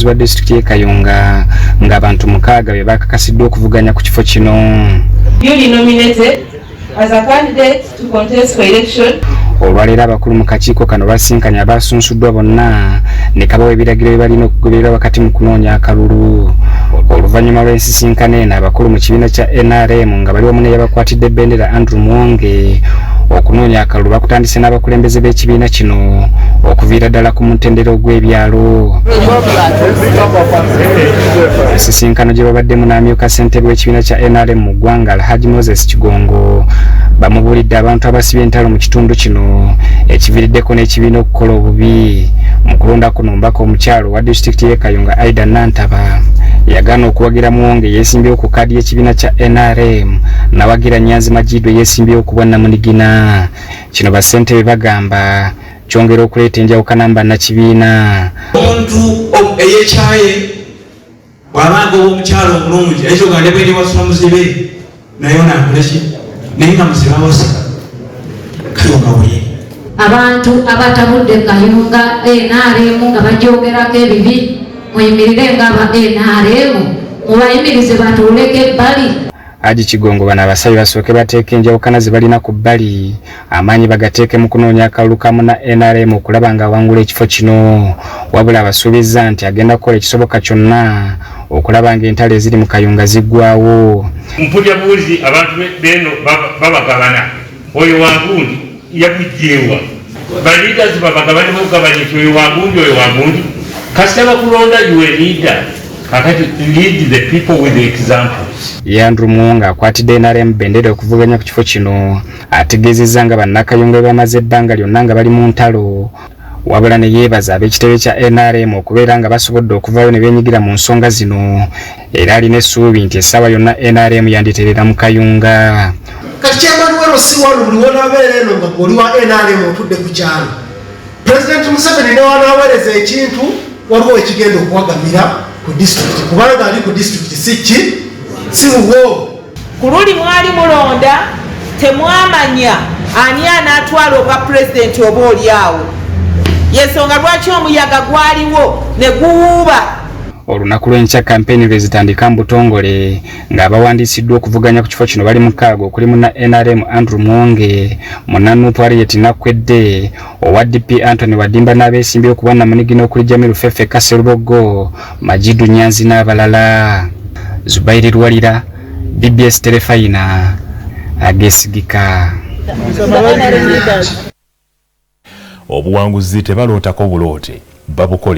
omukulembeze wa disitulikiti y'e Kayunga ng'abantu mukaaga be bakakasiddwa okuvuganya ku kifo kino. Duly nominated as a candidate to contest for election. Olwaleero abakulu mu kakiiko kano basinkanye abasunsuddwa bonna ne kabawa ebiragiro bye balina okugoberera wakati mu kunoonya akalulu. Oluvannyuma lw'ensisinkano eno, abakulu mu kibiina kya NRM nga bali wamu n'eyabakwatidde bendera Andrew Muwonge, okunoonya akalulu bakutandise n'abakulembeze b'ekibiina kino okuviira ddala ku mutendera ogw'ebyalo. Ensisinkano gye babaddemu n'amyuka ssentebe w'ekibiina kya NRM mu ggwanga, Alhaji Moses Kigongo, bamubuulidde abantu abasibye entalo mu kitundu kino ekiviiriddeko n'ekibiina okukola obubi mu kulonda kuno. Omubaka omukyalo wa disitulikiti y'e Kayunga, Aida Nantaba, yagaana okuwagira Muwonge yeesimbyewo ku kaadi y'ekibiina kya NRM, nawagira Nyanzi Majidwe yeesimbyewo ku bwannamunigina. Kino bassentebe bagamba kyongera okuleeta enjawukana mu bannakibiina. Omuntu eyekyaye bw'abanga oba omukyalo omulungi ayinza okugamba ne bwendiwasa omuzibe naye onaakoleki, naye nga muzibe awasa kale okabuye. Abantu abatabudde Kayunga NRM nga bagyogerako ebibi, muyimirire nga aba NRM mubayimirize batuuleko ebbali. Haji Kigongo bano abasabye basooke bateeka enjawukana ze balina ku bbali, amaanyi bagateeke mu kunoonya akalulu ka munna NRM okulaba ng'awangula ekifo kino. Wabula abasuubizza nti agenda kukola ekisoboka kyonna okulaba ng'entalo eziri mu Kayunga ziggwawo. Mpulira buwulizi abantu beeno babagabana, oyo wagundi yakugjewa, ba leaders babagabane bugabanye nti oyo wagundi, oyo wagundi. Kasita bakulonda, you a leader, kakati lead the people with the examples. Ye Andrew Muwonge akwatidde NRM bendera okuvuganya ku kifo kino ategeezezza nga bannakayunga bwe bamaze ebbanga lyonna nga bali mu ntalo, wabula ne yeebaza ab'ekitebe kya NRM okubeera nga basobodde okuvaayo ne beenyigira mu nsonga zino, era alina essuubi nti essaawa yonna NRM yanditerera mu Kayunga. Kati chairman wa LC1, buli wonaabeera eno nga oli wa NRM otudde ku kyalo, Pulezidenti Museveni newanaaweereza ekintu, waliwo ekigenda okuwagamira ku disitulikiti, kubanga ali ku disitulikiti si ki si wuwo. Ku luli mwali mulonda, temwamanya ani anaatwala obwa pulezidenti oba oli awo, yensonga lwaki omuyaga gwaliwo ne guwuuba. Olunaku lw'enkya kampeyini lwe zitandika mu butongole ng'abawandiisiddwa okuvuganya ku kifo kino bali mukaaga, okuli munna NRM Andrew Muwonge, munna NUP Harriet Nakwedde, owa DP Anthony Wadimba, n'abeesimbyewo ku bwannamunigina okuli Jamiru Fefe Kaserubogo, Majidu Nyanzi n'abalala. Zubairi Luwalira, BBS Terefayina, ageesigika. Obuwanguzi tebalootako bulooti, babukole.